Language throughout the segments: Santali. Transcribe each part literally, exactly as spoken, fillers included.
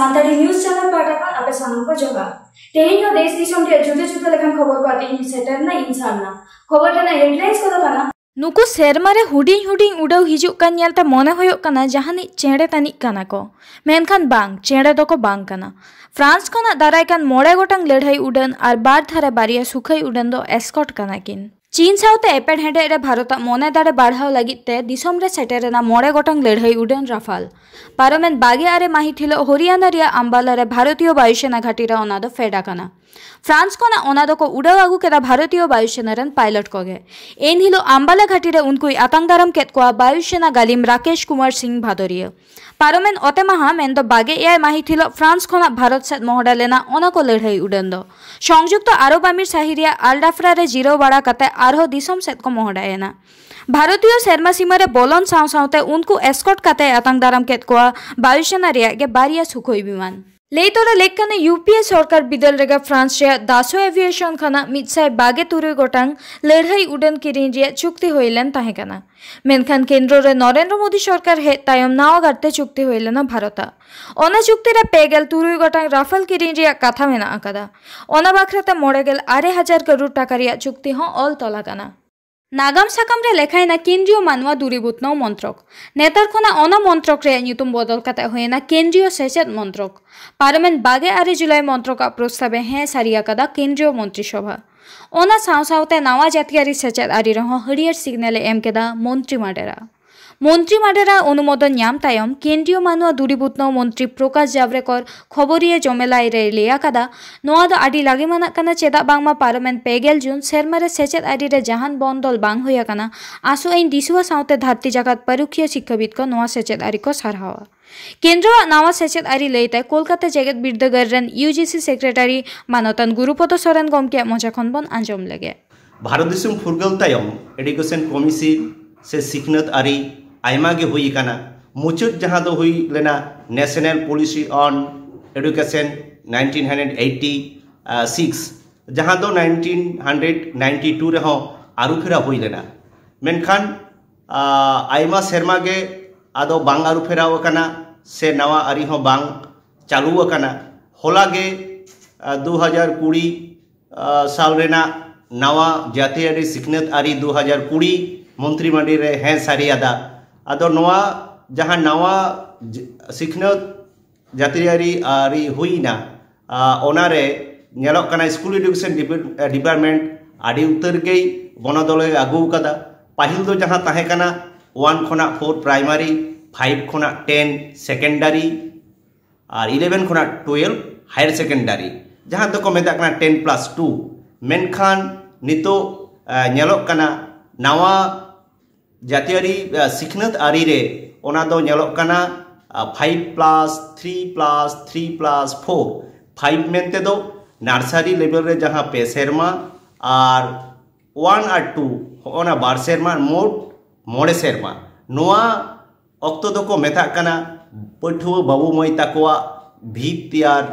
ᱥᱟᱱᱛᱟᱲᱤ news channel ᱯᱟᱦᱴᱟ ᱠᱷᱚᱱ ᱟᱯᱮ ᱥᱟᱱᱟᱢ ᱠᱚ ᱡᱚᱦᱟᱨ᱾ ᱛᱮᱦᱮᱧ ᱦᱚᱸ ᱫᱮᱥ ᱫᱤᱥᱚᱢ ᱨᱮᱭᱟᱜ ᱡᱩᱫᱟᱹ ᱡᱩᱫᱟᱹ ᱞᱮᱠᱟᱱ ᱠᱷᱚᱵᱚᱨ ᱠᱚ ᱟᱛᱮ ᱤᱧ ᱥᱮᱴᱮᱨ ᱮᱱᱟ ᱤᱧ ᱥᱟᱨᱱᱟ᱾ ᱠᱷᱚᱵᱚᱨ ᱨᱮᱱᱟᱜ headlines ᱠᱚᱫᱚ ᱠᱟᱱᱟ᱾ ᱱᱩᱠᱩ ᱥᱮᱨᱢᱟ ᱨᱮ ᱦᱩᱰᱤᱧ ᱦᱩᱰᱤᱧ ᱩᱰᱟᱹᱣ ᱦᱤᱡᱩᱜ ᱠᱟᱱ ᱧᱮᱞᱛᱮ ᱢᱚᱱᱮ ᱦᱩᱭᱩᱜ ᱠᱟᱱᱟ ᱡᱟᱦᱟᱱᱤᱡ ᱪᱮᱬᱮ ᱛᱟᱹᱱᱤᱡ ᱠᱟᱱᱟ ᱠᱚ, ᱢᱮᱱᱠᱷᱟᱱ ᱵᱟᱝ, ᱪᱮᱬᱮ ᱫᱚᱠᱚ ᱵᱟᱝ ᱠᱟᱱᱟ᱾ ᱯᱷᱨᱟᱱᱥ ᱠᱷᱚᱱᱟᱜ ᱫᱟᱨᱟᱭ ᱠᱟᱱ ᱢᱚᱬᱮ ᱜᱚᱴᱟᱝ ᱞᱟᱹᱲᱦᱟᱹᱭ ᱩᱰᱟᱹᱱ ᱟᱨ ᱵᱟᱨ ᱫᱷᱟᱨᱮ ᱵᱟᱨᱭᱟ ᱥᱩᱠᱷᱟᱹᱭ ᱩᱰᱟᱹᱱ ᱫᱚ ᱮᱥᱠᱚᱴ ᱠᱟᱱᱟ ᱠᱤᱱ᱾ ᱪᱤᱱ ᱥᱟᱶᱛᱮ ᱮᱯᱮᱨᱦᱮᱸᱰᱮᱡ ᱨᱮ ᱵᱷᱟᱨᱚᱛᱟᱜ ᱢᱚᱱᱮ ᱫᱟᱲᱮ ᱵᱟᱲᱦᱟᱣ ᱞᱟᱹᱜᱤᱫ ᱛᱮ ᱫᱤᱥᱚᱢ ᱨᱮ ᱥᱮᱴᱮᱨ ᱮᱱᱟ ᱢᱚᱬᱮ ᱜᱚᱴᱟᱝ ᱞᱟᱹᱲᱦᱟᱹᱭ ᱩᱰᱟᱹᱱ ᱨᱟᱯᱷᱟᱞ᱾ ᱯᱟᱨᱚᱢᱮᱱ ᱵᱟᱜᱮ ᱟᱨᱮ ᱢᱟᱹᱦᱤᱛ ᱦᱤᱞᱳᱜ ᱦᱚᱨᱤᱭᱟᱱᱟ ᱨᱮᱭᱟᱜ ᱟᱢᱵᱟᱞᱟ ᱨᱮ ᱵᱷᱟᱨᱚᱛᱤᱭᱚ ᱵᱟᱭᱩᱥᱮᱱᱟ ᱜᱷᱟᱹᱴᱤ ᱨᱮ ᱚᱱᱟ ᱫᱚ ᱯᱷᱮᱰ ᱟᱠᱟᱱᱟ᱾ ᱯᱷᱨᱟᱱᱥ ᱠᱷᱚᱱᱟᱜ ᱚᱱᱟ ᱫᱚᱠᱚ ᱩᱰᱟᱹᱣ ᱟᱹᱜᱩ ᱠᱮᱫᱟ ᱵᱷᱟᱨᱚᱛᱤᱭᱚ ᱵᱟᱭᱩᱥᱮᱱᱟ ᱨᱮᱱ ᱯᱟᱭᱞᱚᱴ ᱠᱚᱜᱮ᱾ ᱮᱱ ᱦᱤᱞᱳᱜ ᱟᱢᱵᱟᱞᱟ ᱜᱷᱟᱹᱴᱤ ᱨᱮ ᱩᱱᱠᱩᱭ ᱟᱛᱟᱝ ᱫᱟᱨᱟᱢ ᱠᱮᱫ ᱠᱚᱣᱟ ᱵᱟᱭᱩᱥᱮᱱᱟ ᱜᱟᱹᱞᱤᱢ ᱨᱟᱠᱮᱥ ᱠᱩᱢᱟᱨ ᱥᱤᱝ ᱵᱷᱟᱫᱚᱨᱤᱭᱟᱹ᱾ ᱯᱟᱨᱚᱢᱮᱱ ᱚᱛᱮ ᱢᱟᱦᱟ ᱢᱮᱱᱫᱚ ᱵᱟᱜᱮ ᱮᱭᱟᱭ ᱢᱟᱹᱦᱤᱛ ᱦᱤᱞᱳᱜ ᱯᱷᱨᱟᱱᱥ ᱠᱷᱚᱱᱟᱜ ᱵᱷᱟᱨᱚᱛ ᱥᱮᱫ ᱢᱚᱦᱰᱟ ᱞᱮᱱᱟ ᱚᱱᱟ ᱠᱚ ᱞᱟᱹᱲᱦᱟᱹᱭ ᱩᱰᱟᱹᱱ ᱫᱚ᱾ ᱥᱚᱝᱡᱩᱠᱛᱚ ᱟᱨᱚᱵ ᱟᱢᱤᱨ ᱥᱟᱹᱦᱤ ᱨᱮᱭᱟᱜ ᱟᱞᱰᱟᱯᱷᱨᱟ ᱨᱮ ᱡᱤᱨᱟᱹᱣ ᱵᱟᱲᱟ ᱠᱟᱛᱮ ᱟᱨᱦᱚᱸ ᱫᱤᱥᱚᱢ ᱥᱮᱫ ᱠᱚ ᱢᱚᱦᱰᱟᱭᱮᱱᱟ᱾ ᱵᱷᱟᱨᱚᱛᱤᱭᱚ ᱥᱮᱨᱢᱟ ᱥᱤᱢᱟᱹ ᱨᱮ ᱵᱚᱞᱚᱱ ᱥᱟᱶ ᱥᱟᱶᱛᱮ ᱩᱱᱠᱩ ᱮᱥᱠᱚᱴ ᱠᱟᱛᱮ ᱟᱛᱟᱝ ᱫᱟᱨᱟᱢ ᱠᱮᱫ ᱠᱚᱣᱟ ᱵᱟᱭᱩᱥᱮᱱᱟ ᱨᱮᱭᱟᱜ ᱜᱮ ᱵᱟᱨᱭᱟ ᱥᱩᱠᱷᱚᱭ ᱵᱤᱢᱟᱱ᱾ ᱞᱟᱹᱭ ᱛᱚᱨᱟ ᱞᱮᱠ ᱠᱟᱱᱟ, ᱭᱩ ᱯᱤ ᱮ ᱥᱚᱨᱠᱟᱨ ᱵᱤᱫᱟᱹᱞ ᱨᱮᱜᱮ ᱯᱷᱨᱟᱱᱥ ᱨᱮᱭᱟᱜ ᱫᱟᱥᱳ ᱮᱵᱷᱤᱭᱮᱥᱚᱱ ᱠᱷᱚᱱᱟᱜ ᱢᱤᱫ ᱥᱟᱭ ᱵᱟᱜᱮ ᱛᱩᱨᱩᱭ ᱜᱚᱴᱟᱝ ᱞᱟᱹᱲᱦᱟᱹᱭ ᱩᱰᱟᱹᱱ ᱠᱤᱨᱤᱧ ᱨᱮᱭᱟᱜ ᱪᱩᱠᱛᱤ ᱦᱩᱭ ᱞᱮᱱ ᱛᱟᱦᱮᱸ ᱠᱟᱱᱟ᱾ ᱢᱮᱱᱠᱷᱟᱱ ᱠᱮᱱᱫᱨᱚ ᱨᱮ ᱱᱚᱨᱮᱱᱫᱨᱚ ᱢᱳᱫᱤ ᱥᱚᱨᱠᱟᱨ ᱦᱮᱡ ᱛᱟᱭᱚᱢ ᱱᱟᱣᱟ ᱜᱟᱨᱛᱮ ᱪᱩᱠᱛᱤ ᱦᱩᱭ ᱞᱮᱱᱟ ᱵᱷᱟᱨᱚᱛᱟᱜ᱾ ᱚᱱᱟ ᱪᱩᱠᱛᱤ ᱨᱮ ᱯᱮ ᱜᱮᱞ ᱛᱩᱨᱩᱭ ᱜᱚᱴᱟᱝ ᱨᱟᱯᱷᱟᱞ ᱠᱤᱨᱤᱧ ᱨᱮᱭᱟᱜ ᱠᱟᱛᱷᱟ ᱢᱮᱱᱟᱜ ᱟᱠᱟᱫᱟ᱾ ᱚᱱᱟ ᱵᱟᱠᱷᱨᱟ ᱛᱮ ᱢᱚᱬᱮ ᱜᱮᱞ ᱟᱨᱮ ᱦᱟᱡᱟᱨ ᱠᱟᱨᱳᱲ ᱴᱟᱠᱟ ᱨᱮᱭᱟᱜ ᱪᱩᱠᱛᱤ ᱦᱚᱸ ᱚᱞ ᱛᱚᱞ ᱟᱠᱟᱱᱟ᱾ ᱱᱟᱜᱟᱢ ᱥᱟᱠᱟᱢ ᱨᱮ ᱞᱮᱠᱷᱟᱭᱮᱱᱟ ᱠᱮᱱᱫᱨᱤᱭᱚ ᱢᱟᱱᱣᱟ ᱫᱩᱨᱤᱵ ᱩᱛᱱᱟᱹᱣ ᱢᱚᱱᱛᱨᱚᱠ᱾ ᱱᱮᱛᱟᱨ ᱠᱷᱚᱱᱟᱜ ᱚᱱᱟ ᱢᱚᱱᱛᱨᱚᱠ ᱨᱮᱭᱟᱜ ᱧᱩᱛᱩᱢ ᱵᱚᱫᱚᱞ ᱠᱟᱛᱮ ᱦᱩᱭᱮᱱᱟ ᱠᱮᱱᱫᱨᱤᱭᱚ ᱥᱮᱪᱮᱫ ᱢᱚᱱᱛᱨᱚᱠ᱾ ᱯᱟᱨᱚᱢᱮᱱ ᱵᱟᱜᱮ ᱟᱨᱮ ᱡᱩᱞᱟᱭ ᱢᱚᱱᱛᱨᱚᱠ ᱟᱜ ᱯᱨᱚᱥᱛᱟᱵ ᱮ ᱦᱮᱸ ᱥᱟᱹᱨᱤ ᱟᱠᱟᱫᱟ ᱠᱮᱱᱫᱨᱤᱭᱚ ᱢᱚᱱᱛᱨᱤ ᱥᱚᱵᱷᱟ᱾ ᱚᱱᱟ ᱥᱟᱶ ᱥᱟᱶᱛᱮ ᱱᱟᱣᱟ ᱡᱟᱹᱛᱤᱭᱟᱹᱨᱤ ᱥᱮᱪᱮᱫ ᱟᱹᱨᱤ ᱨᱮᱦᱚᱸ ᱦᱟᱹᱨᱭᱟᱹᱲ ᱥᱤᱜᱽᱱᱮᱞ ᱮ ᱮᱢ ᱠᱮᱫᱟ ᱢᱚᱱᱛᱨᱤ ᱢᱟᱰᱮᱨᱟ᱾ ᱢᱚᱱᱛᱨᱤ ᱢᱟᱰᱮᱨᱟ ᱚᱱᱩᱢᱳᱫᱚᱱ ᱧᱟᱢ ᱛᱟᱭᱚᱢ ᱠᱮᱱᱫᱨᱤᱭᱚ ᱢᱟᱱᱣᱟ ᱫᱩᱨᱤᱵ ᱩᱛᱱᱟᱹᱣ ᱢᱚᱱᱛᱨᱤ ᱯᱨᱚᱠᱟᱥ ᱡᱟᱵᱨᱮᱠᱚᱨ ᱠᱷᱚᱵᱚᱨᱤᱭᱟᱹ ᱡᱚᱢᱮᱞᱟᱭ ᱨᱮᱭ ᱞᱟᱹᱭ ᱟᱠᱟᱫᱟ, ᱱᱚᱣᱟ ᱫᱚ ᱟᱹᱰᱤ ᱞᱟᱹᱜᱤᱢᱟᱱᱟᱜ ᱠᱟᱱᱟ, ᱪᱮᱫᱟᱜ ᱵᱟᱝᱢᱟ ᱯᱟᱨᱚᱢᱮᱱ ᱯᱮ ᱜᱮᱞ ᱡᱩᱱ ᱥᱮᱨᱢᱟ ᱨᱮ ᱥᱮᱪᱮᱫ ᱟᱹᱨᱤ ᱨᱮ ᱡᱟᱦᱟᱱ ᱵᱚᱱᱫᱚᱞ ᱵᱟᱝ ᱦᱩᱭ ᱟᱠᱟᱱᱟ᱾ ᱟᱥᱚᱜ ᱟᱹᱧ ᱫᱤᱥᱩᱣᱟᱹ ᱥᱟᱶᱛᱮ ᱫᱷᱟᱹᱨᱛᱤ ᱡᱟᱠᱟᱛ ᱯᱟᱹᱨᱩᱠᱷᱤᱭᱟᱹ ᱥᱤᱠᱠᱷᱟᱵᱤᱫ ᱠᱚ ᱱᱚᱣᱟ ᱥᱮᱪᱮᱫ ᱟᱹᱨᱤ ᱠᱚ ᱥᱟᱨᱦᱟᱣᱟ᱾ ᱠᱮᱱᱫᱨᱚᱣᱟᱜ ᱱᱟᱣᱟ ᱥᱮᱪᱮᱫ ᱟᱹᱨᱤ ᱞᱟᱹᱭᱛᱮ ᱠᱳᱞᱠᱟᱛᱟ ᱡᱮᱜᱮᱛ ᱵᱤᱨᱫᱟᱹᱜᱟᱲ ᱨᱮᱱ ᱭᱩ ᱡᱤ ᱥᱤ ᱥᱮᱠᱨᱮᱴᱟᱨᱤ ᱢᱟᱱᱚᱛᱟᱱ ᱜᱩᱨᱩᱯᱚᱫᱚ ᱥᱚᱨᱮᱱ ᱜᱚᱢᱠᱮᱭᱟᱜ ᱢᱚᱪᱟ ᱠᱷᱚᱱ ᱵᱚᱱ ᱟᱸᱡᱚᱢ ᱞᱮᱜᱮ᱾ ᱵᱷᱟᱨᱚᱛ ᱫᱤᱥᱚᱢ ᱯᱷᱩᱨᱜᱟᱹᱞ ᱛᱟᱭᱚᱢ ᱮᱰᱩᱠᱮᱥᱚᱱ ᱠᱚᱢᱤᱥᱚᱱ ᱥᱮ ᱥᱤᱠᱷᱱᱟᱹᱛ ᱟᱹᱨᱤ ᱟᱭᱢᱟ ᱜᱮ ᱦᱩᱭ ᱟᱠᱟᱱᱟ᱾ ᱢᱩᱪᱟᱹᱫ ᱡᱟᱦᱟᱸ ᱫᱚ ᱦᱩᱭ ᱞᱮᱱᱟ National Policy on Education nineteen hundred eighty six, ᱡᱟᱦᱟᱸ ᱫᱚ nineteen hundred ninety two ᱨᱮᱦᱚᱸ ᱟᱹᱨᱩᱯᱷᱮᱨᱟᱣ ᱦᱩᱭ ᱞᱮᱱᱟ᱾ ᱢᱮᱱᱠᱷᱟᱱ, ᱟ, ᱟᱭᱢᱟ ᱥᱮᱨᱢᱟ ᱜᱮ ᱟᱫᱚ ᱵᱟᱝ ᱟᱹᱨᱩᱯᱷᱮᱨᱟᱣ ᱟᱠᱟᱱᱟ ᱥᱮ ᱱᱟᱣᱟ ᱟᱹᱨᱤ ᱦᱚᱸ ᱵᱟᱝ ᱪᱟᱹᱞᱩ ᱟᱠᱟᱱᱟ᱾ ᱦᱚᱞᱟ ᱜᱮ ᱫᱩ ᱦᱟᱡᱟᱨ ᱠᱩᱲᱤ ᱥᱟᱞ ᱨᱮᱱᱟᱜ ᱱᱟᱣᱟ ᱡᱟᱹᱛᱤᱭᱟᱹᱨᱤ ᱥᱤᱠᱷᱱᱟᱹᱛ ᱟᱹᱨᱤ ᱫᱩ ᱦᱟᱡᱟᱨ ᱠᱩᱲᱤ ᱢᱚᱱᱛᱨᱤ ᱢᱟᱹᱰᱤ ᱨᱮ ᱦᱮᱸ ᱥᱟᱹᱨᱤ ᱟᱫᱟ᱾ ᱟᱫᱚ ᱱᱚᱣᱟ ᱡᱟᱦᱟᱸ ᱱᱟᱣᱟ ᱥᱤᱠᱷᱱᱟᱹᱛ ᱡᱟᱹᱛᱤᱭᱟᱹᱨᱤ ᱟᱹᱨᱤ ᱦᱩᱭᱱᱟ, ᱚᱱᱟᱨᱮ ᱧᱮᱞᱚᱜ ᱠᱟᱱᱟ ᱥᱠᱩᱞ ᱮᱰᱩᱠᱮᱥᱚᱱ ᱰᱤᱯᱟᱨᱴᱢᱮᱱᱴ ᱟᱹᱰᱤ ᱩᱛᱟᱹᱨ ᱜᱮᱭ ᱵᱚᱱᱚᱫᱚᱞᱮ ᱟᱹᱜᱩ ᱟᱠᱟᱫᱟ᱾ ᱯᱟᱹᱦᱤᱞ ᱫᱚ ᱡᱟᱦᱟᱸ ᱛᱟᱦᱮᱸ ᱠᱟᱱᱟ ᱳᱣᱟᱱ ᱠᱷᱚᱱᱟᱜ ᱯᱷᱳᱨ ᱯᱨᱟᱭᱢᱟᱨᱤ, ᱯᱷᱟᱭᱤᱵᱷ ᱠᱷᱚᱱᱟᱜ ᱴᱮᱱ ᱥᱮᱠᱮᱱᱰᱟᱨᱤ, ᱟᱨ ᱤᱞᱮᱵᱷᱮᱱ ᱠᱷᱚᱱᱟᱜ ᱴᱩᱭᱮᱞᱵᱷ ᱦᱟᱭᱟᱨ ᱥᱮᱠᱮᱱᱰᱟᱨᱤ, ᱡᱟᱦᱟᱸ ᱫᱚᱠᱚ ᱢᱮᱛᱟᱜ ᱠᱟᱱᱟ ᱴᱮᱱ ᱯᱞᱟᱥ ᱴᱩ᱾ ᱢᱮᱱᱠᱷᱟᱱ ᱱᱤᱛᱚᱜ ᱧᱮᱞᱚᱜ ᱠᱟᱱᱟ ᱱᱟᱣᱟ ᱡᱟᱹᱛᱤᱭᱟᱹᱨᱤ ᱥᱤᱠᱷᱱᱟᱹᱛ ᱟᱹᱨᱤ ᱨᱮ ᱚᱱᱟ ᱫᱚ ᱧᱮᱞᱚᱜ ᱠᱟᱱᱟ five plus three plus three plus four. Five ᱢᱮᱱᱛᱮ ᱫᱚ ᱱᱟᱨᱥᱟᱨᱤ ᱞᱮᱵᱮᱞ ᱨᱮ ᱡᱟᱦᱟᱸ ᱯᱮ ᱥᱮᱨᱢᱟ ᱟᱨ ᱳᱣᱟᱱ ᱟᱨ ᱴᱩ, ᱦᱚᱸᱜᱼᱚ ᱱᱟ ᱵᱟᱨ ᱥᱮᱨᱢᱟ, ᱢᱳᱴ ᱢᱚᱬᱮ ᱥᱮᱨᱢᱟ᱾ ᱱᱚᱣᱟ ᱚᱠᱛᱚ ᱫᱚᱠᱚ ᱢᱮᱛᱟᱜ ᱠᱟᱱᱟ ᱯᱟᱹᱴᱷᱩᱣᱟᱹ ᱵᱟᱹᱵᱩ ᱢᱟᱹᱭ ᱛᱟᱠᱚᱣᱟᱜ ᱵᱷᱤᱛ ᱛᱮᱭᱟᱨ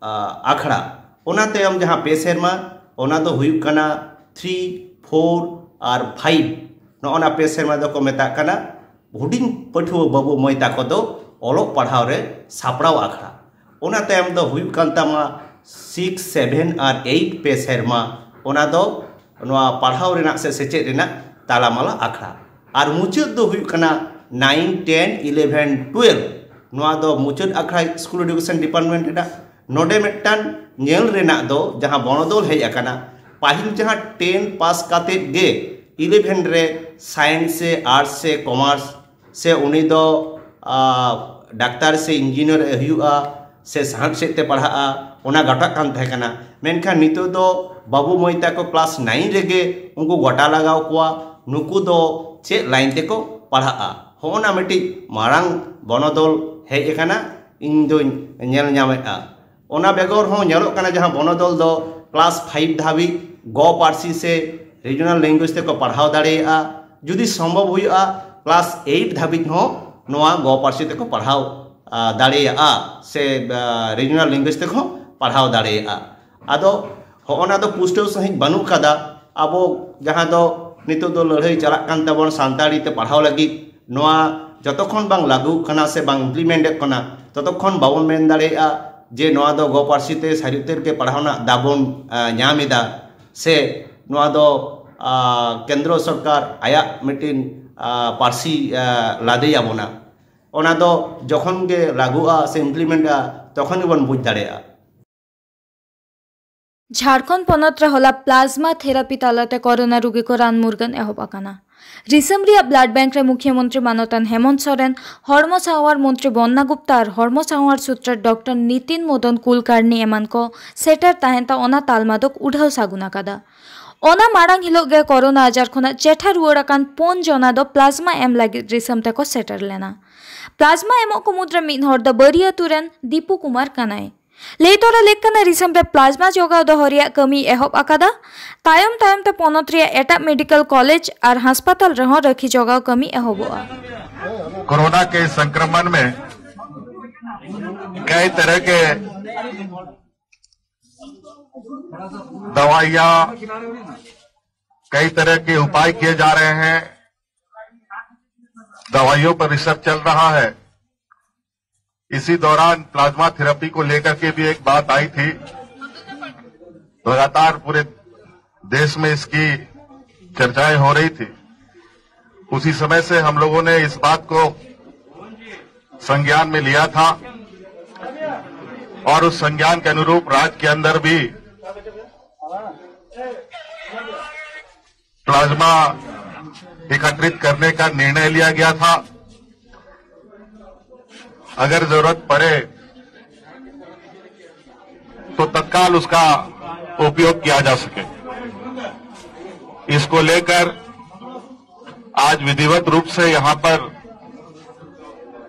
ᱟᱠᱷᱲᱟ᱾ ᱚᱱᱟ ᱛᱟᱭᱚᱢ ᱡᱟᱦᱟᱸ ᱯᱮ ᱥᱮᱨᱢᱟ, ᱚᱱᱟ ᱫᱚ ᱦᱩᱭᱩᱜ ᱠᱟᱱᱟ ᱛᱷᱨᱤ, ᱯᱷᱳᱨ ᱟᱨ ᱯᱷᱟᱭᱤᱵᱷ᱾ ᱱᱚᱜᱼᱚ ᱱᱟ ᱯᱮ ᱥᱮᱨᱢᱟ ᱫᱚᱠᱚ ᱢᱮᱛᱟᱜ ᱠᱟᱱᱟ ᱦᱩᱰᱤᱧ ᱯᱟᱹᱴᱷᱩᱣᱟᱹ ᱵᱟᱹᱵᱩ ᱢᱟᱹᱭ ᱛᱟᱠᱚ ᱫᱚ ᱚᱞᱚᱜ ᱯᱟᱲᱦᱟᱣ ᱨᱮ ᱥᱟᱯᱲᱟᱣ ᱟᱠᱷᱲᱟ᱾ ᱚᱱᱟ ᱛᱟᱭᱚᱢ ᱫᱚ ᱦᱩᱭᱩᱜ ᱠᱟᱱ ᱛᱟᱢᱟ ᱥᱤᱠᱥ, ᱥᱮᱵᱷᱮᱱ ᱟᱨ ᱮᱭᱤᱴ ᱯᱮ ᱥᱮᱨᱢᱟ, ᱚᱱᱟ ᱫᱚ ᱱᱚᱣᱟ ᱯᱟᱲᱦᱟᱣ ᱨᱮᱱᱟᱜ ᱥᱮ ᱥᱮᱪᱮᱫ ᱨᱮᱱᱟᱜ ᱛᱟᱞᱟᱢᱟᱞᱟ ᱟᱠᱷᱲᱟ᱾ ᱟᱨ ᱢᱩᱪᱟᱹᱫ ᱫᱚ ᱦᱩᱭᱩᱜ ᱠᱟᱱᱟ ᱱᱟᱭᱤᱱ, ᱴᱮᱱ, ᱤᱞᱮᱵᱷᱮᱱ, ᱴᱩᱭᱮᱞᱵᱷ᱾ ᱱᱚᱣᱟ ᱫᱚ ᱢᱩᱪᱟᱹᱫ ᱟᱠᱷᱲᱟ ᱥᱠᱩᱞ ᱮᱰᱩᱠᱮᱥᱚᱱ ᱰᱤᱯᱟᱨᱴᱢᱮᱱᱴ ᱨᱮᱱᱟᱜ᱾ ᱱᱚᱰᱮ ᱢᱤᱫᱴᱟᱝ ᱧᱮᱞ ᱨᱮᱱᱟᱜ ᱫᱚ ᱡᱟᱦᱟᱸ ᱵᱚᱱᱚᱫᱚᱞ ᱦᱮᱡ ᱟᱠᱟᱱᱟ, ᱯᱟᱹᱦᱤᱞ ᱡᱟᱦᱟᱸ ᱴᱮᱱ ᱯᱟᱥ ᱠᱟᱛᱮᱫ ᱜᱮ ᱤᱞᱮᱵᱷᱮᱱ ᱨᱮ ᱥᱟᱭᱮᱱᱥ ᱥᱮ ᱟᱨᱴᱥ ᱥᱮ ᱠᱚᱢᱟᱨᱥ ᱥᱮ ᱩᱱᱤ ᱫᱚ ᱰᱟᱠᱛᱟᱨ ᱥᱮ ᱤᱧᱡᱤᱱᱤᱭᱟᱨ ᱮ ᱦᱩᱭᱩᱜᱼᱟ ᱥᱮ ᱥᱟᱶᱦᱮᱫ ᱥᱮᱫ ᱛᱮ ᱯᱟᱲᱦᱟᱜᱼᱟ, ᱚᱱᱟ ᱜᱚᱴᱟᱜ ᱠᱟᱱ ᱛᱟᱦᱮᱸ ᱠᱟᱱᱟ᱾ ᱢᱮᱱᱠᱷᱟᱱ ᱱᱤᱛᱚᱜ ᱫᱚ ᱵᱟᱹᱵᱩ ᱢᱟᱹᱭ ᱛᱟᱠᱚ ᱠᱞᱟᱥ ᱱᱟᱭᱤᱱ ᱨᱮᱜᱮ ᱩᱱᱠᱩ ᱜᱚᱴᱟ ᱞᱟᱜᱟᱣ ᱠᱚᱣᱟ ᱱᱩᱠᱩ ᱫᱚ ᱪᱮᱫ ᱞᱟᱭᱤᱱ ᱛᱮᱠᱚ ᱯᱟᱲᱦᱟᱜᱼᱟ᱾ ᱦᱚᱸᱜᱼᱚ ᱱᱟ ᱢᱤᱫᱴᱤᱡ ᱢᱟᱨᱟᱝ ᱵᱚᱱᱚᱫᱚᱞ ᱦᱮᱡ ᱟᱠᱟᱱᱟ, ᱤᱧ ᱫᱚᱧ ᱧᱮᱞ ᱧᱟᱢᱮᱫᱼᱟ᱾ ᱚᱱᱟ ᱵᱮᱜᱚᱨ ᱦᱚᱸ ᱧᱮᱞᱚᱜ ᱠᱟᱱᱟ ᱡᱟᱦᱟᱸ ᱵᱚᱱᱚᱫᱚᱞ ᱫᱚ ᱠᱞᱟᱥ ᱯᱷᱟᱭᱤᱵᱷ ᱫᱷᱟᱹᱵᱤᱡ ᱜᱚ ᱯᱟᱹᱨᱥᱤ ᱥᱮ ᱨᱤᱡᱚᱱᱟᱞ ᱞᱮᱝᱜᱩᱭᱮᱡᱽ ᱛᱮᱠᱚ ᱯᱟᱲᱦᱟᱣ ᱫᱟᱲᱮᱭᱟᱜᱼᱟ᱾ ᱡᱩᱫᱤ ᱥᱚᱢᱵᱷᱚᱵ ᱦᱩᱭᱩᱜᱼᱟ, ᱠᱞᱟᱥ ᱮᱭᱤᱴ ᱫᱷᱟᱹᱵᱤᱡ ᱦᱚᱸ ᱱᱚᱣᱟ ᱜᱚ ᱯᱟᱹᱨᱥᱤ ᱛᱮᱠᱚ ᱯᱟᱲᱦᱟᱣ ᱫᱟᱲᱮᱭᱟᱜᱼᱟ ᱥᱮ ᱨᱤᱡᱚᱱᱟᱞ ᱞᱮᱝᱜᱩᱭᱮᱡᱽ ᱛᱮᱠᱚ ᱯᱟᱲᱦᱟᱣ ᱫᱟᱲᱮᱭᱟᱜᱼᱟ᱾ ᱟᱫᱚ ᱦᱚᱸᱜᱼᱚ ᱱᱟ ᱫᱚ ᱯᱩᱥᱴᱟᱹᱣ ᱥᱟᱺᱦᱤᱡ ᱵᱟᱹᱱᱩᱜ ᱠᱟᱫᱟ᱾ ᱟᱵᱚ ᱡᱟᱦᱟᱸ ᱫᱚ ᱱᱤᱛᱚᱜ ᱫᱚ ᱞᱟᱹᱲᱦᱟᱹᱭ ᱪᱟᱞᱟᱜ ᱠᱟᱱ ᱛᱟᱵᱚᱱ ᱥᱟᱱᱛᱟᱲᱤ ᱛᱮ ᱯᱟᱲᱦᱟᱣ ᱞᱟᱹᱜᱤᱫ, ᱱᱚᱣᱟ ᱡᱚᱛᱚ ᱠᱷᱚᱱ ᱵᱟᱝ ᱞᱟᱹᱜᱩᱜ ᱠᱟᱱᱟ ᱥᱮ ᱵᱟᱝ ᱤᱢᱯᱞᱤᱢᱮᱱᱴᱚᱜ ᱠᱟᱱᱟ, ᱛᱚᱛᱚᱠᱷᱚᱱ ᱵᱟᱵᱚᱱ ᱢᱮᱱ ᱫᱟᱲᱮᱭᱟᱜᱼᱟ ᱡᱮ ᱱᱚᱣᱟ ᱫᱚ ᱜᱚ ᱯᱟᱹᱨᱥᱤ ᱛᱮ ᱥᱟᱹᱨᱤ ᱩᱛᱟᱹᱨ ᱜᱮ ᱯᱟᱲᱦᱟᱣ ᱨᱮᱱᱟᱜ ᱫᱟᱣ ᱵᱚᱱ, ᱟ, ᱧᱟᱢ ᱮᱫᱟ, ᱥᱮ ᱱᱚᱣᱟ ᱫᱚ, ᱟ, ᱠᱮᱱᱫᱨᱚ ᱥᱚᱨᱠᱟᱨ ᱟᱭᱟᱜ ᱢᱤᱫᱴᱤᱱ, ᱟ, ᱯᱟᱹᱨᱥᱤ, ᱟ, ᱞᱟᱫᱮᱭᱟᱵᱚᱱᱟ᱾ ᱚᱱᱟ ᱫᱚ ᱡᱚᱠᱷᱚᱱ ᱜᱮ ᱞᱟᱹᱜᱩᱜᱼᱟ ᱥᱮ ᱤᱢᱯᱞᱤᱢᱮᱱᱴᱼᱟ, ᱛᱚᱠᱷᱚᱱ ᱜᱮᱵᱚᱱ ᱵᱩᱡᱽ ᱫᱟᱲᱮᱭᱟᱜᱼᱟ᱾ ᱡᱷᱟᱲᱠᱷᱚᱸᱰ ᱯᱚᱱᱚᱛ ᱨᱮ ᱦᱚᱞᱟ ᱯᱞᱟᱡᱽᱢᱟ ᱛᱷᱮᱨᱟᱯᱤ ᱛᱟᱞᱟᱛᱮ ᱠᱚᱨᱳᱱᱟ ᱨᱩᱜᱤ ᱠᱚ ᱨᱟᱱ ᱢᱩᱨᱜᱟᱹᱱ ᱮᱦᱚᱵ ᱟᱠᱟᱱᱟ᱾ ᱨᱤᱥᱟᱹᱢ ᱨᱮᱭᱟᱜ ᱵᱞᱟᱰ ᱵᱮᱝᱠ ᱨᱮ ᱢᱩᱠᱷᱭᱟᱹ ᱢᱚᱱᱛᱨᱤ ᱢᱟᱱᱚᱛᱟᱱ ᱦᱮᱢᱚᱱᱛ ᱥᱚᱨᱮᱱ, ᱦᱚᱲᱢᱚ ᱥᱟᱶᱟᱨ ᱢᱚᱱᱛᱨᱤ ᱵᱚᱱᱱᱟ ᱜᱩᱯᱛᱟ ᱟᱨ ᱦᱚᱲᱢᱚ ᱥᱟᱶᱟᱨ ᱥᱩᱛᱨᱮᱛ ᱰᱚᱠᱴᱚᱨ ᱱᱤᱛᱤᱱ ᱢᱚᱫᱚᱱ ᱠᱩᱞᱠᱟᱨᱱᱤ ᱮᱢᱟᱱ ᱠᱚ ᱥᱮᱴᱮᱨ ᱛᱟᱦᱮᱸᱱ ᱛᱮ ᱚᱱᱟ ᱛᱟᱞᱢᱟ ᱫᱚᱠᱚ ᱩᱰᱷᱟᱹᱣ ᱥᱟᱹᱜᱩᱱ ᱟᱠᱟᱫᱟ᱾ ᱚᱱᱟ ᱢᱟᱲᱟᱝ ᱦᱤᱞᱚᱜ ᱜᱮ ᱠᱚᱨᱳᱱᱟ ᱟᱡᱟᱨ ᱠᱷᱚᱱᱟᱜ ᱪᱮᱴᱷᱟ ᱨᱩᱣᱟᱹᱲ ᱟᱠᱟᱱ ᱯᱩᱱ ᱡᱚᱱᱟ ᱫᱚ ᱯᱞᱟᱡᱽᱢᱟ ᱮᱢ ᱞᱟᱹᱜᱤᱫ ᱨᱤᱥᱟᱹᱢ ᱛᱮᱠᱚ ᱥᱮᱴᱮᱨ ᱞᱮᱱᱟ᱾ ᱯᱞᱟᱡᱽᱢᱟ ᱮᱢᱚᱜ ᱠᱚ ᱢᱩᱫᱽᱨᱮ ᱢᱤᱫ ᱦᱚᱲ ᱫᱚ ᱵᱟᱹᱨᱤᱭᱟᱹ ᱟᱹᱛᱩ ᱨᱮᱱ ᱫᱤᱯᱩ ᱠᱩᱢᱟᱨ ᱠᱟᱱᱟᱭ᱾ ᱞᱟᱹᱭ ᱛᱚᱨᱟ ᱞᱮᱠ ᱠᱟᱱᱟ, ᱨᱤᱥᱟᱹᱢ ᱨᱮ ᱯᱞᱟᱡᱽᱢᱟ ᱡᱚᱜᱟᱣ ᱫᱚᱦᱚ ᱨᱮᱭᱟᱜ ᱠᱟᱹᱢᱤ ᱮᱦᱚᱵ ᱟᱠᱟᱫᱟ᱾ ᱛᱟᱭᱚᱢ ᱛᱟᱭᱚᱢ ᱛᱮ ᱯᱚᱱᱚᱛ ᱨᱮᱭᱟᱜ ᱮᱴᱟᱜ ᱢᱮᱰᱤᱠᱟᱞ ᱠᱚᱞᱮᱡᱽ ᱟᱨ ᱦᱟᱥᱯᱟᱛᱟᱞ ᱨᱮᱦᱚᱸ ᱨᱟᱹᱠᱷᱤ ᱡᱚᱜᱟᱣ ᱠᱟᱹᱢᱤ ᱮᱦᱚᱵᱚᱜᱼᱟ᱾ कोरोना के संक्रमण में कई तरह के दवाइयां, कई तरह के उपाय किए जा रहे हैं। दवाइयों पर रिसर्च चल रहा है। इसी दौरान प्लाज्मा थेरेपी को लेकर के भी एक बात आई थी। लगातार पूरे देश में इसकी चर्चाएं हो रही थी। उसी समय से हम लोगों ने इस बात को संज्ञान में लिया था और उस संज्ञान के अनुरूप राज्य के अंदर भी प्लाज्मा एकत्रित करने का निर्णय लिया गया था। अगर जरूरत पड़े तो तत्काल उसका उपयोग किया जा सके। इसको लेकर आज विधिवत रूप से यहां पर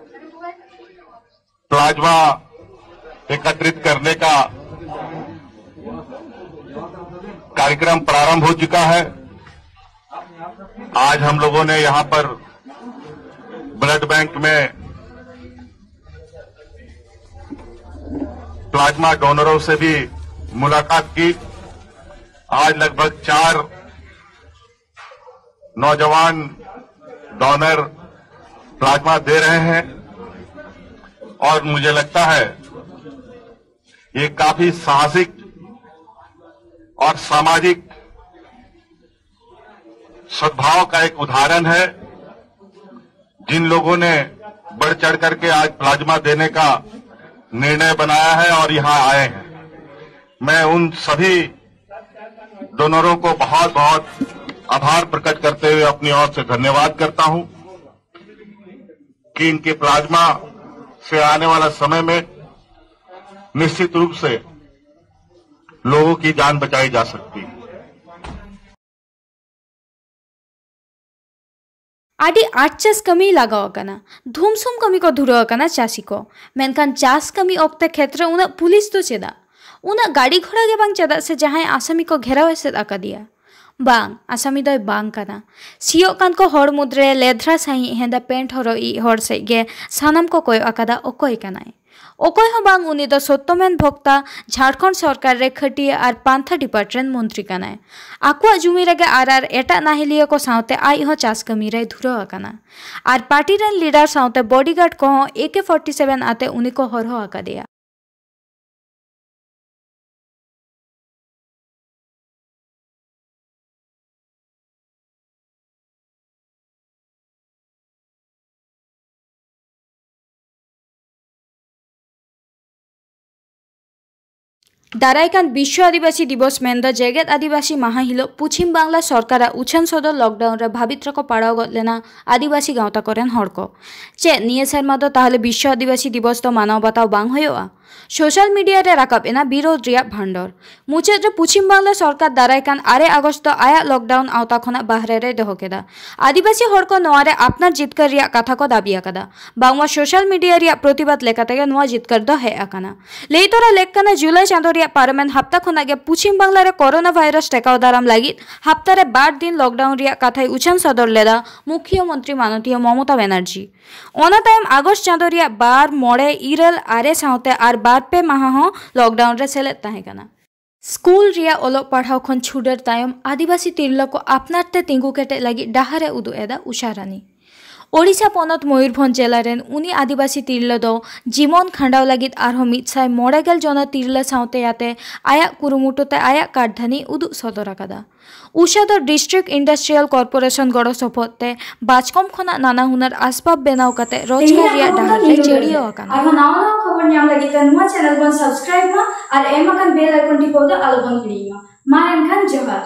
प्लाज्मा एकत्रित करने का कार्यक्रम प्रारंभ हो चुका है। आज हम लोगों ने यहां पर ब्लड बैंक में प्लाज्मा डोनरों से भी मुलाकात की। आज लगभग चार नौजवान डोनर प्लाज्मा दे रहे हैं। और मुझे लगता है ये काफी साहसिक और सामाजिक सद्भाव का एक उदाहरण है। जिन लोगों ने बढ़ चढ़ करके आज प्लाज्मा देने का निर्णय बनाया है और यहाँ आए हैं, मैं उन सभी डोनरों को बहुत बहुत आभार प्रकट करते हुए अपनी ओर से धन्यवाद करता हूं कि इनके प्लाज्मा से आने वाला समय में निश्चित रूप से लोगों की जान बचाई जा सकती है। ᱟᱹᱰᱤ ᱟᱸᱴ ᱪᱟᱥ ᱠᱟᱹᱢᱤ ᱞᱟᱜᱟᱣ ᱟᱠᱟᱱᱟ᱾ ᱫᱷᱩᱢᱥᱩᱢ ᱠᱟᱹᱢᱤ ᱠᱚ ᱫᱷᱩᱨᱟᱹᱣ ᱟᱠᱟᱱᱟ ᱪᱟᱹᱥᱤ ᱠᱚ᱾ ᱢᱮᱱᱠᱷᱟᱱ ᱪᱟᱥ ᱠᱟᱹᱢᱤ ᱚᱠᱛᱮ ᱠᱷᱮᱛ ᱨᱮ ᱩᱱᱟᱹᱜ ᱯᱩᱞᱤᱥ ᱫᱚ ᱪᱮᱫᱟᱜ? ᱩᱱᱟᱹᱜ ᱜᱟᱹᱰᱤ ᱜᱷᱚᱲᱟ ᱜᱮ ᱵᱟᱝ, ᱪᱮᱫᱟᱜ ᱥᱮ ᱡᱟᱦᱟᱸᱭ ᱟᱥᱟᱢᱤ ᱠᱚ ᱜᱷᱮᱨᱟᱣ ᱮᱥᱮᱫ ᱟᱠᱟᱫᱮᱭᱟ? ᱵᱟᱝ, ᱟᱥᱟᱢᱤ ᱫᱚᱭ ᱵᱟᱝ ᱠᱟᱱᱟ᱾ ᱥᱤᱭᱚᱜ ᱠᱟᱱ ᱠᱚ ᱦᱚᱲ ᱢᱩᱫᱽᱨᱮ ᱞᱮᱫᱷᱨᱟ ᱥᱟᱺᱦᱤᱡ ᱦᱮᱸᱫᱮ ᱯᱮᱱᱴ ᱦᱚᱨᱚᱜ ᱤᱡ ᱦᱚᱲ ᱥᱮᱫ ᱜᱮ ᱥᱟᱱᱟᱢ ᱠᱚ ᱠᱚᱭᱚᱜ ᱟᱠᱟᱫᱟ, ᱚᱠᱚᱭ ᱠᱟᱱᱟᱭ? ᱚᱠᱚᱭ ᱦᱚᱸ ᱵᱟᱝ, ᱩᱱᱤ ᱫᱚ ᱥᱚᱛᱛᱚᱢᱮᱱ ᱵᱷᱚᱠᱛᱟ, ᱡᱷᱟᱲᱠᱷᱚᱸᱰ ᱥᱚᱨᱠᱟᱨ ᱨᱮ ᱠᱷᱟᱹᱴᱤᱭᱟᱹ ᱟᱨ ᱯᱟᱱᱛᱷᱟ ᱰᱤᱯᱟᱨᱴᱢᱮᱱᱴ ᱢᱚᱱᱛᱨᱤ ᱠᱟᱱᱟᱭ᱾ ᱟᱠᱚᱣᱟᱜ ᱡᱩᱢᱤ ᱨᱮᱜᱮ ᱟᱨ ᱟᱨ ᱮᱴᱟᱜ ᱱᱟᱦᱮᱞᱤᱭᱟᱹ ᱠᱚ ᱥᱟᱶᱛᱮ ᱟᱡ ᱦᱚᱸ ᱪᱟᱥ ᱠᱟᱹᱢᱤ ᱨᱮᱭ ᱫᱷᱩᱨᱟᱹᱣ ᱟᱠᱟᱱᱟ᱾ ᱟᱨ ᱯᱟᱨᱴᱤ ᱨᱮᱱ ᱞᱤᱰᱟᱨ ᱥᱟᱶᱛᱮ ᱵᱚᱰᱤᱜᱟᱨᱰ ᱠᱚᱦᱚᱸ ᱮ ᱠᱮ ᱯᱷᱚᱨᱴᱤ ᱥᱮᱵᱷᱮᱱ ᱟᱛᱮ ᱩᱱᱤ ᱠᱚ ᱦᱚᱨᱦᱚ ᱟᱠᱟᱫᱮᱭᱟ᱾ ᱫᱟᱨᱟᱭ ᱠᱟᱱ ᱵᱤᱥᱣᱚ ᱟᱹᱫᱤᱵᱟᱹᱥᱤ ᱫᱤᱵᱚᱥ ᱢᱮᱱᱫᱚ ᱡᱮᱜᱮᱛ ᱟᱹᱫᱤᱵᱟᱹᱥᱤ ᱢᱟᱦᱟ ᱦᱤᱞᱳᱜ ᱯᱚᱪᱷᱤᱢ ᱵᱟᱝᱞᱟ ᱥᱚᱨᱠᱟᱨᱟᱜ ᱩᱪᱷᱟᱹᱱ ᱥᱚᱫᱚᱨ ᱞᱚᱠᱰᱟᱣᱩᱱ ᱨᱮ ᱵᱷᱟᱵᱤᱛ ᱨᱮᱠᱚ ᱯᱟᱲᱟᱣ ᱜᱚᱫ ᱞᱮᱱᱟ ᱟᱹᱫᱤᱵᱟᱹᱥᱤ ᱜᱟᱶᱛᱟ ᱠᱚᱨᱮᱱ ᱦᱚᱲ ᱠᱚ᱾ ᱪᱮᱫ ᱱᱤᱭᱟᱹ ᱥᱮᱨᱢᱟ ᱫᱚ ᱛᱟᱦᱚᱞᱮ ᱵᱤᱥᱣᱚ ᱟᱹᱫᱤᱵᱟᱹᱥᱤ ᱫᱤᱵᱚᱥ ᱫᱚ ᱢᱟᱱᱟᱣ ᱵᱟᱛᱟᱣ ᱵᱟᱝ ᱦᱩᱭᱩᱜᱼᱟ? ᱥᱳᱥᱟᱞ ᱢᱤᱰᱤᱭᱟ ᱨᱮ ᱨᱟᱠᱟᱵ ᱮᱱᱟ ᱵᱤᱨᱳᱫᱷ ᱨᱮᱭᱟᱜ ᱵᱷᱟᱱᱰᱚᱨ᱾ ᱢᱩᱪᱟᱹᱫ ᱨᱮ ᱯᱚᱪᱷᱤᱢ ᱵᱟᱝᱞᱟ ᱥᱚᱨᱠᱟᱨ ᱫᱟᱨᱟᱭ ᱠᱟᱱ ᱟᱨᱮ ᱟᱜᱚᱥᱴ ᱫᱚ ᱟᱭᱟᱜ ᱞᱚᱠᱰᱟᱣᱩᱱ ᱟᱣᱛᱟ ᱠᱷᱚᱱᱟᱜ ᱵᱟᱦᱨᱮ ᱨᱮᱭ ᱫᱚᱦᱚ ᱠᱮᱫᱟ᱾ ᱟᱹᱫᱤᱵᱟᱹᱥᱤ ᱦᱚᱲ ᱠᱚ ᱱᱚᱣᱟ ᱨᱮ ᱟᱯᱱᱟᱨ ᱡᱤᱛᱠᱟᱹᱨ ᱨᱮᱭᱟᱜ ᱠᱟᱛᱷᱟ ᱠᱚ ᱫᱟᱹᱵᱤ ᱟᱠᱟᱫᱟ᱾ ᱵᱟᱝᱢᱟ ᱥᱳᱥᱟᱞ ᱢᱤᱰᱤᱭᱟ ᱨᱮᱭᱟᱜ ᱯᱨᱚᱛᱤᱵᱟᱫ ᱞᱮᱠᱟᱛᱮ ᱜᱮ ᱱᱚᱣᱟ ᱡᱤᱛᱠᱟᱹᱨ ᱫᱚ ᱦᱮᱡ ᱟᱠᱟᱱᱟ᱾ ᱞᱟᱹᱭ ᱛᱚᱨᱟ ᱞᱮᱠ ᱠᱟᱱᱟ, ᱡᱩᱞᱟᱭ ᱪᱟᱸᱫᱚ ᱨᱮᱭᱟᱜ ᱯᱟᱨᱚᱢᱮᱱ ᱦᱟᱯᱛᱟ ᱠᱷᱚᱱᱟᱜ ᱜᱮ ᱯᱚᱪᱷᱤᱢ ᱵᱟᱝᱞᱟ ᱨᱮ ᱠᱳᱨᱳᱱᱟ ᱵᱷᱟᱭᱨᱟᱥ ᱴᱮᱠᱟᱣ ᱫᱟᱨᱟᱢ ᱞᱟᱹᱜᱤᱫ ᱦᱟᱯᱛᱟ ᱨᱮ ᱵᱟᱨ ᱫᱤᱱ ᱞᱚᱠᱰᱟᱣᱩᱱ ᱨᱮᱭᱟᱜ ᱠᱟᱛᱷᱟᱭ ᱩᱪᱷᱟᱹᱱ ᱥᱚᱫᱚᱨ ᱞᱮᱫᱟ ᱢᱩᱠᱷᱭᱚ ᱢᱚᱱᱛᱨᱤ ᱢᱟᱱᱚᱛᱤᱭᱟᱹ ᱢᱚᱢᱚᱛᱟ ᱵᱮᱱᱟᱨᱡᱤ᱾ ᱚᱱᱟ ᱛᱟᱭᱚᱢ ᱟᱜᱚᱥᱴ ᱪᱟᱸᱫᱚ ᱨᱮᱭᱟᱜ ᱵᱟᱨ, ᱢᱚᱬᱮ, ᱤᱨᱟᱹᱞ, ᱟᱨᱮ ᱥᱟᱶᱛᱮ ᱟᱨ ᱵᱟᱨ ᱯᱮ ᱢᱟᱦᱟ ᱦᱚᱸ ᱞᱚᱠᱰᱟᱣᱩᱱ ᱨᱮ ᱥᱮᱞᱮᱫ ᱛᱟᱦᱮᱸ ᱠᱟᱱᱟ᱾ ᱥᱠᱩᱞ ᱨᱮᱭᱟᱜ ᱚᱞᱚᱜ ᱯᱟᱲᱦᱟᱣ ᱠᱷᱚᱱ ᱪᱷᱩᱰᱟᱹᱨ ᱛᱟᱭᱚᱢ ᱟᱹᱫᱤᱵᱟᱹᱥᱤ ᱛᱤᱨᱞᱟᱹ ᱠᱚ ᱟᱯᱱᱟᱨ ᱛᱮ ᱛᱤᱸᱜᱩ ᱠᱮᱴᱮᱡ ᱞᱟᱹᱜᱤᱫ ᱰᱟᱦᱟᱨ ᱮ ᱩᱫᱩᱜ ᱮᱫᱟ ᱩᱥᱟ ᱨᱟᱱᱤ᱾ ᱳᱰᱤᱥᱟ ᱯᱚᱱᱚᱛ ᱢᱚᱭᱩᱨᱵᱷᱚᱸᱡᱽ ᱡᱮᱞᱟ ᱨᱮᱱ ᱩᱱᱤ ᱟᱹᱫᱤᱵᱟᱹᱥᱤ ᱛᱤᱨᱞᱟᱹ ᱫᱚ ᱡᱤᱵᱚᱱ ᱠᱷᱟᱸᱰᱟᱣ ᱞᱟᱹᱜᱤᱫ ᱟᱨᱦᱚᱸ ᱢᱤᱫ ᱥᱟᱭ ᱢᱚᱬᱮ ᱜᱮᱞ ᱡᱚᱱᱟ ᱛᱤᱨᱞᱟᱹ ᱥᱟᱶᱛᱮ ᱟᱛᱮ ᱟᱭᱟᱜ ᱠᱩᱨᱩᱢᱩᱴᱩ ᱛᱮ ᱟᱭᱟᱜ ᱠᱟᱹᱨᱫᱷᱟᱹᱱᱤ ᱩᱫᱩᱜ ᱥᱚᱫᱚᱨ ᱟᱠᱟᱫᱟ᱾ ᱩᱥᱟ ᱫᱚ ᱰᱤᱥᱴᱨᱤᱠᱴ ᱤᱱᱰᱟᱥᱴᱨᱤᱭᱟᱞ ᱠᱚᱨᱯᱳᱨᱮᱥᱚᱱ ᱜᱚᱲᱚ ᱥᱚᱯᱚᱦᱚᱫ ᱛᱮ ᱵᱟᱪᱠᱚᱢ ᱠᱷᱚᱱᱟᱜ ᱱᱟᱱᱟ ᱦᱩᱱᱟᱹᱨ ᱟᱥᱵᱟᱵ ᱵᱮᱱᱟᱣ ᱠᱟᱛᱮ ᱨᱳᱡᱽᱜᱟᱨ ᱨᱮᱭᱟᱜ ᱰᱟᱦᱟᱨ ᱨᱮ ᱪᱟᱹᱲᱤᱭᱟᱹᱣ ᱟᱠᱟᱱᱟ᱾ ᱟᱨᱦᱚᱸ ᱱᱟᱣᱟ ᱱᱟᱣᱟ ᱠᱷᱚᱵᱚᱨ ᱧᱟᱢ ᱞᱟᱹᱜᱤᱫ ᱛᱮ ᱱᱚᱣᱟ ᱪᱮᱱᱮᱞ ᱵᱚᱱ ᱥᱟᱵᱥᱠᱨᱟᱭᱤᱵ ᱢᱟ ᱟᱨ ᱮᱢ ᱟᱠᱟᱱ ᱵᱮᱞ ᱟᱭᱠᱚᱱ ᱴᱤᱯᱟᱹᱣ ᱫᱚ ᱟᱞᱚᱵᱚᱱ ᱦᱤᱲᱤᱧ ᱢᱟ᱾ ᱢᱟ ᱮᱱᱠᱷᱟᱱ ᱡᱚᱦᱟᱨ᱾